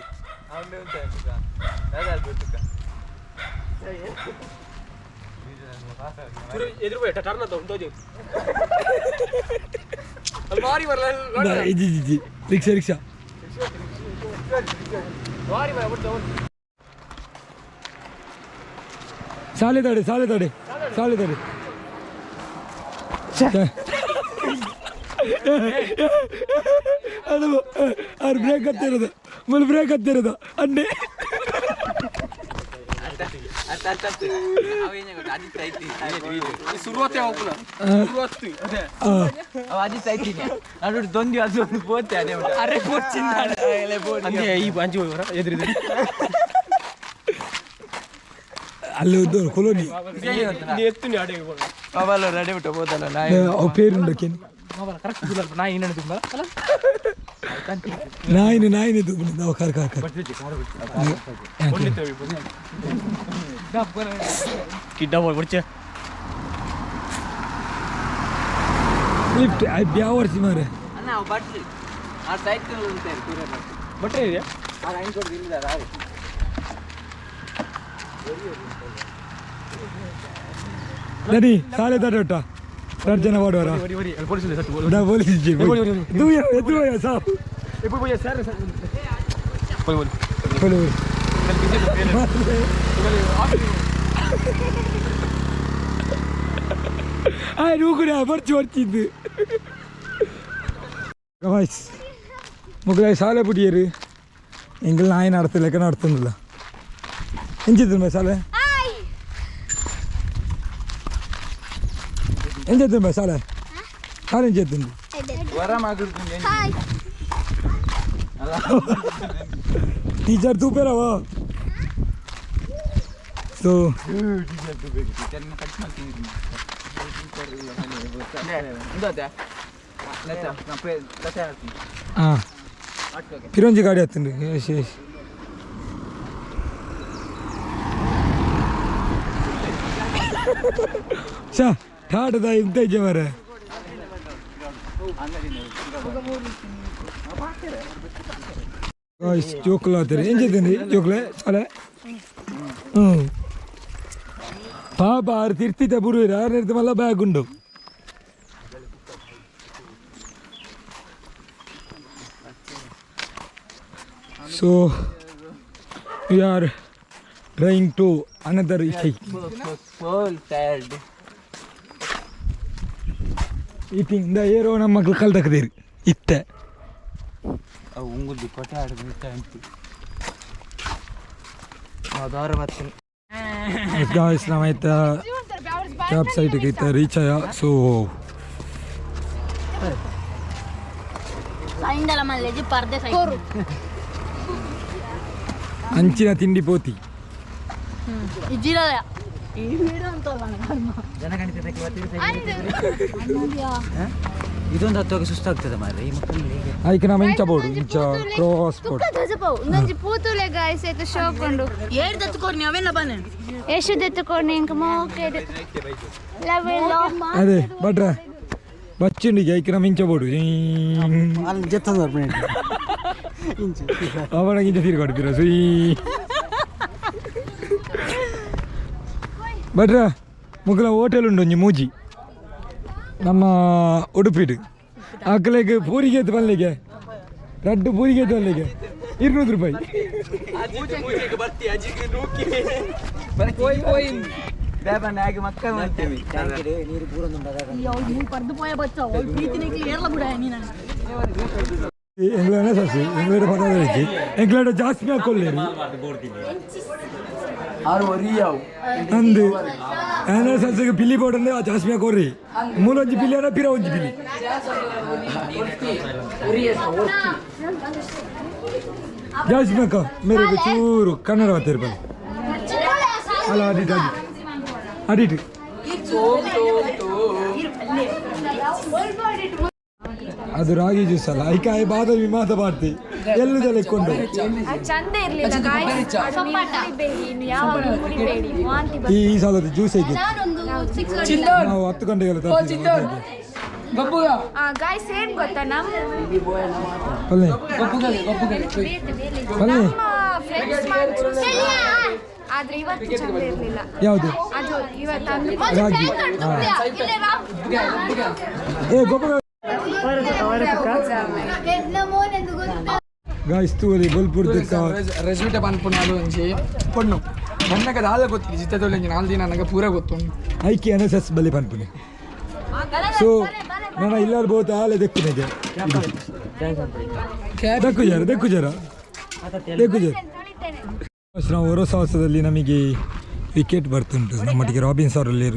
[SPEAKER 1] G G G rickshaw rickshaw ಸಾಲೆ ತಡೆ ಸಾಲೆ ತಡೆ ಸಾಲೆ ತಡೆ. ಅದು ಅವ್ರು ಬ್ರೇಕ್ ಹತ್ತಿರೋದು ಮುಲ್ ಬ್ರೇಕ್ ಹತ್ತಿರೋದು ಅನ್ನೆ. ಅಲ್ಲಿ ಉದ್ದೋರು ಕೊಲೋನಿ ಅವು ಪೇರುಂಡಕ್ಕೇನು ನಾಯಿನ ನಾಯಿನ ದುಬ್ಬು car car car lift ಬ್ಯಾವರ್ಸಿ ಮಾರೆ. ನಡಿ ಸಾಲೆ ತಡೆ ರಡ್ ಜನ ಮಾಡುವರ ಪೊಲೀಸ್ ದೂಯ ಎದುರು ಸಾವು ಪೊಲಿ. ಆಯ್ ನೂಕುಡ ಬರ್ಚಿ ಬರ್ಚಿದ್ದು ಗವಾಯ್ಸ್ ಮುಗ್ಲಾಯ್ ಸಾಲೆ ಪುಟಿಯರು ಎಂಕಲ್ ನಾಯಿ നടത്തില്ല നടത്തുന്നില്ല ಎಂಚಿತ್ತು ಸಾಲೆ ಎಂಚೆತ್ತು ಸಾಲೆ ಸಾಲೆ ಎಂಚೆತ್ತು. ಟೀಚರ್ ತೂಪೇರವ. ಸೊ ಹಾಂ ಪಿರೊಂಜಿ ಗಾಡಿ ಹತ್ತುಂಡು. ಎಸ್ ಎಸ್ ಶಾ ಠಾಟದ ಇಂತ ಇಜ್ಜೆ ಮಾರ್ರೆ. ಜೋಕುಲು ಆತಾರೆ ಎಂಚೆತ್ತಂడి ಜೋಕುಲೆ ಸಾಲೆ. ಹ್ಞೂ ಪಾಪ ಆರು ತಿರ್ತಿತ ಬುರುವಿರ ಆರು ನಿರ್ತ ಮಲ್ಲ ಬ್ಯಾಗ್ ಉಂಡು. So we are trying to another eating இந்த ಏರೋ ನಮ್ಮ ಮಕ್ಳು ಕಲ್ತಕ್ಕದಿರಿ ಇತ್ತೆ. ಗಾಯ್ಸ್, ನಾವೈತ ಕ್ಯಾಬ್ ಸೈಟ್ಗೆ ಇತ್ತ ರೀಚ್ ಆಯ. ಸೊ ಅಂಚಿನ ತಿಂಡಿ ಪೋತಿ.
[SPEAKER 8] ಇದೊಂದು ಹತ್ತುವಾಗ ಸುಸ್ತಾಗ್ತದೆ ಮಾರ್ರೆ ಈ ಮಕ್ಕಳು ಹೇಗೆ.
[SPEAKER 1] ಐಕ್ ನಮ್ಮ ಇಂಚ ಬೋರ್ಡು ಇಂಚ ಕ್ರಾಸ್ ಬೋರ್ಡ್.
[SPEAKER 7] ಒಂದೊಂಜಿ ಪೂತುಲೆ ಗಾಯ್ಸ್ ಐತ ಶೋಕುಂಡು. ಎಷ್ಟು ದೆತ್ತುಕೊಂಡು ಇಂಕ ಮೋಕೆಡ್ ಲವ್.
[SPEAKER 1] ಅದೇ ಭಟ್ರ ಬಚ್ಚಿಂಡಿಗೆ ಐಕ್ ನಮ್ಮ ಇಂಚ ಬೋರ್ಡು.
[SPEAKER 8] ಅಲ್ಲಿ ಜೆತ್ತದ
[SPEAKER 1] ಅವನ ಇಂಚ ತೀರ್ಕೊಡ್ತೀರ ಸುಯ್. ಭಟ್ರ, ಮುಗ್ಲ ಹೋಟೆಲ್ ಉಂಡು ಒಂಜಿ ಮೂಜಿ ನಮ್ಮ ಉಡುಪಿಡು. ಅಕ್ಲೆಗ್ ಪೂರಿಗೆ ಬಲ್ಲಿಗೆ ರಡ್ಡು ಪೂರಿಗೆ ಬಲ್ಲಿಗೆ 200 ರೂಪಾಯಿ.
[SPEAKER 8] ನೀರು ಪೂರೊಂದುಂಡು.
[SPEAKER 1] ಎಂಗ್ಲನ ಸಸಿ ಎಂಗ್ಲಡ ಪದಾರ್ಥ ಎಂಗ್ಲಡ ಜಾಸ್ತಿ ಹಾಕೊಳ್ಳೇರಿ ಅಂದು ಏನ ಸಸಿಗೆ ಪಿಲಿ ಬೋಡಂದ್ರೆ ಆ ಜಾಸ್ತಿ ಹಾಕೋರಿ. ಮೂಲೊಂಜಿ ಪಿಲಿ ಅನ್ನ ಪಿರ ಒಂಜಿ ಪಿಲಿ. ಜಾಸ್ತಿ ಅಕ್ಕ ಮೇರೆ ಚೂರು ಕನ್ನಡ ಮಾತಾಡ್ಬಾರ್ದು ಅಲ್ಲ. ಅಡಿಟ್ ಅಡಿಟ್ ಅಡಿಟ್. ಅದು ರಾಗಿ ಜ್ಯೂಸ್ ಅಲ್ಲ. ಐಕಾಯಿ ಬಾದಾಮಿ ಮಾತ ಮಾಡ್ತಿ ಎಲ್ಲದಲ್ಲ ಕೊಂಡು.
[SPEAKER 7] ಚಂದ ಇರ್ಲಿಲ್ಲ ಗಾಯ್ಸ್. ಯಾವಾಗ ಕುಡಿಬೇಡಿ, ವಾಂತಿ.
[SPEAKER 1] ಈ ಈ ಸಲದ ಜ್ಯೂಸ್ ಹೇಗೆ? ನಾವು 10 ಗಂಟೆಗೆಲ್ಲ ತರ್ತೀವಿ.
[SPEAKER 3] ಗಬ್ಬುಗ.
[SPEAKER 7] ಗಾಯ್ಸ್, ಏನ್ ಗೊತ್ತಾ, ನಮ್ಮ
[SPEAKER 1] ಪಲ್ಲೆ ಪಲ್ಲೆ.
[SPEAKER 7] ನಮ್ಮ ಫ್ರೆಂಡ್ಸ್ ಆದ್ರೆ ಇವತ್ತು ಚಂದ ಇರ್ಲಿಲ್ಲ.
[SPEAKER 1] ಯಾವುದು?
[SPEAKER 7] ಅದು ಇವತ್ತು ಅಂದ್ರೆ
[SPEAKER 1] ರಾಗಿ. ಏ ಗೊಬ್ಬರ ಗಾಯ್ಸ್, ತೂಲಿ ಬೊಲ್ಪುರ್ದಿಕ್ಕ.
[SPEAKER 3] ರೆಸ್ಮಿಟ ಪನ್ಪುನಾಲು ಒಂಜಿ ಪೊಣ್ಣು ಬನ್ನಗ ದಾಲ ಗೊತ್ತಿಲ್ಲ. ಜಿತ್ತದೊಳ್ಳಿ ಒಂಜಿ ನಾಲ್ ದಿನ ನನಗೆ ಪೂರ ಗೊತ್ತುಂಡು.
[SPEAKER 1] ಐಕೆ ಎನ್ ಎಸ್ ಎಸ್ ಬಲಿ ಪನ್ಪುನಿ. ಸೊ ನನ್ನ ಇಲ್ಲಾರು ಬೋತ ಆಲೆ ದೆಕ್ಕುನೆಗೆ ದಕ್ಕು ಜರ ದಕ್ಕು ಜರ ದಕ್ಕು ಜರ. ನಾವು ಹೊರ ಸಾಹಸದಲ್ಲಿ ನಮಗೆ ವಿಕೆಟ್ ಬರ್ತುಂಟು. ನಮ್ಮೊಟ್ಟಿಗೆ ರಾಬಿನ್ ಸರ್ ಅಲ್ಲಿ.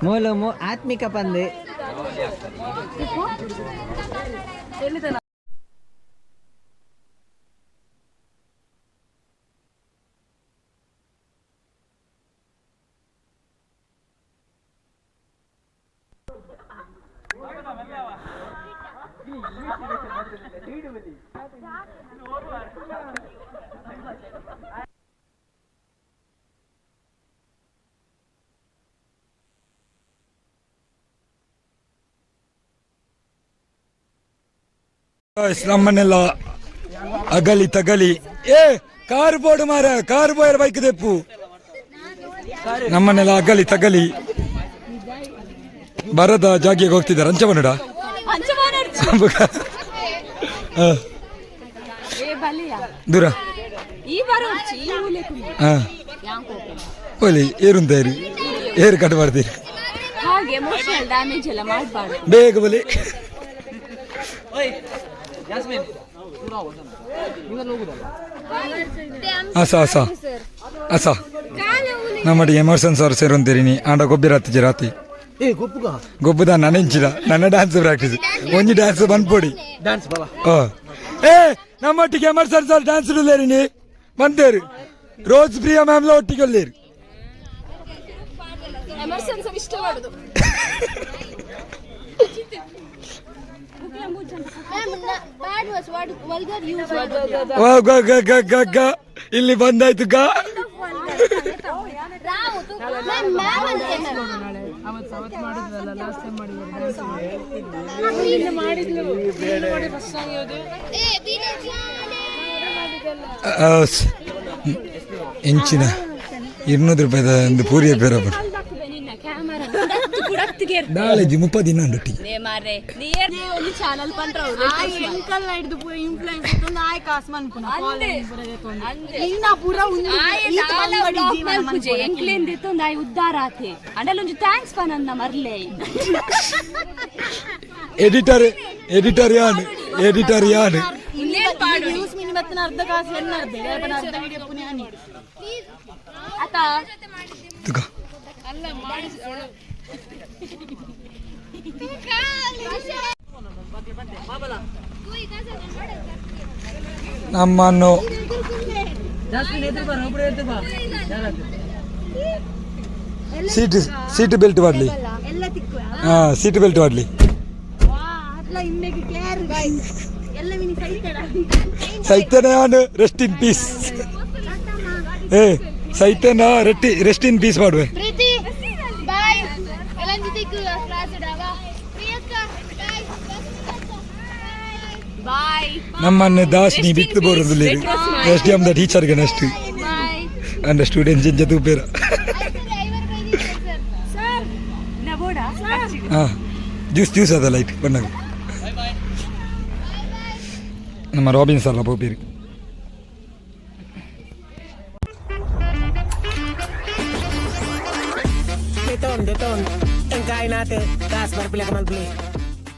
[SPEAKER 8] ಮೂಲ ಆತ್ಮಿಕ ಪಂದೆ.
[SPEAKER 1] Guys, ನಮ್ಮನ್ನೆಲ್ಲ ಅಗಲಿ ತಗಲಿ. ಏ ಕಾರ್ ಬೋರ್ಡ್ ಮಾರ ಕಾರ್ ಬೋಯರ್ ಬೈಕ್ ತೆಪ್ಪು. ನಮ್ಮನ್ನೆಲ್ಲ ಅಗಲಿ ತಗಲಿ ಬರದ ಜಾಗಿಗೆ ಹೋಗ್ತಿದ್ದಾರೆ. ಅಂಚ ಬನ್ನಡ. ದೂರ ಹಾ ಒಲಿ ಏರುಂತ ಏರು ಏರು ಕಟ್ ಮಾಡ್ತೀರಿ.
[SPEAKER 4] ಹಾಗೆ ಎಮೋಷನಲ್ ಡ್ಯಾಮೇಜ್ ಎಲ್ಲ ಮಾಡಬಾರ್ದು.
[SPEAKER 1] ಬೇಗ ಬಲಿ. ಅಸ ಅಸ ಅಸ ನಮ್ಮಡಿ ಎಮರ್ಸನ್ ಸರ್ ಸೇರೊಂತೀರಿ. ಆಂಡ ಗೊಬ್ಬಿ ರಾತಿ ರಾತಿ.
[SPEAKER 8] ಏ ಗೊಪ್ಪುಗ.
[SPEAKER 1] ಗೊಬ್ಬುದ ನೆಂಚಿದ ನನ್ನ ಡ್ಯಾನ್ಸ್ ಪ್ರಾಕ್ಟೀಸ್ ಒಂಜಿ ಡ್ಯಾನ್ಸ್ ಬಂದ್ಪೊಡಿ.
[SPEAKER 8] ಡ್ಯಾನ್ಸ್ ಬಾಬಾ.
[SPEAKER 1] ಏ ನಮ್ಮೊಟ್ಟಿಗೆ ಎಮರ್ಸನ್ ಸರ್ ಡ್ಯಾನ್ಸ್ ಇಡಲೇರಿ ಬಂತೇರು. ರೋಸ್ ಪ್ರಿಯಾ ಮ್ಯಾಮ್ಲ ಒಟ್ಟಿಗೆ ಒಲ್ಲೇರು.
[SPEAKER 4] ಎಮರ್ಸನ್ ಸರ್ ಇಷ್ಟ ಮಾಡುದು.
[SPEAKER 1] ವಾ ಗ ಗ ಗ ಗ ಗ ಇಲ್ಲಿ ಬಂದಾಯ್ತು ಗ. ಆ, ಇಂಚಿನ 200 ರೂಪಾಯಿದ ಒಂದು ಪೂರಿಯ ಪೇರ. ನಾಳೆಜಿ 30 ದಿನ ಉಂಟು.
[SPEAKER 4] ಉದ್ದಾರ ಆತೆ ಅಂಡಲೊಂಜಿ thanks ಪನನ್ನ ಮರ್ಲೆ.
[SPEAKER 1] ಎಡಿಟರ್, ಎಡಿಟರ್ ಯಾನ್, ಎಡಿಟರ್ ಯಾನ್.
[SPEAKER 7] ಅರ್ಧ ಕಾಸು ಎನ್ನರ್ದೆ ಅರ್ಧ ವಿಡಿಯೋ ಪುಣ್ಯ.
[SPEAKER 4] ಅತ.
[SPEAKER 1] ತುಕ. ನಮ್ಮನ್ನು ಸೀಟ್ ಸೀಟ್ ಬೆಲ್ಟ್ ಮಾಡಲಿ. ಹಾಂ, ಸೀಟ್ ಬೆಲ್ಟ್ ಮಾಡಲಿ. ಸೈತನ ರೆಸ್ಟ್ ಇನ್ ಪೀಸ್. ಏ ಸೈತನ ರೆಟ್ಟಿ ರೆಸ್ಟ್ ಇನ್ ಪೀಸ್ ಮಾಡುವೆ.
[SPEAKER 7] ಪ್ರೀತಿ, ಬಾಯ್. ಎಲ್ಲ ಕ್ಲಾಸ್ ಪ್ರಿಯಕ್ಕ, ಬಾಯ್.
[SPEAKER 4] ಬಾಯ್.
[SPEAKER 1] ನಮ್ಮನ್ನು ದಾಸ್ನಿ ಬಿತ್ತು ಬರೋದಿಲ್ಲ. ಎಸ್ ಡಿ ಎಮ್ the ಟೀಚರ್ಗೆ next
[SPEAKER 7] bye.
[SPEAKER 1] And students ಜೊತೆ ತೂಪೇರ.
[SPEAKER 7] ಸರ್.
[SPEAKER 1] ಹಾಂ, ಜ್ಯೂಸ್ ಜ್ಯೂಸ್ ಅದ ಲೈಟ್ ಬಣ್ಣಗ. ನಮ್ಮ ರಾಬಿನ್ಸ್ ಅಲ್ಲ ಪೋಪೇರು.
[SPEAKER 8] Deton, deton. Ang kain natin. Taas, barpila ka malbli.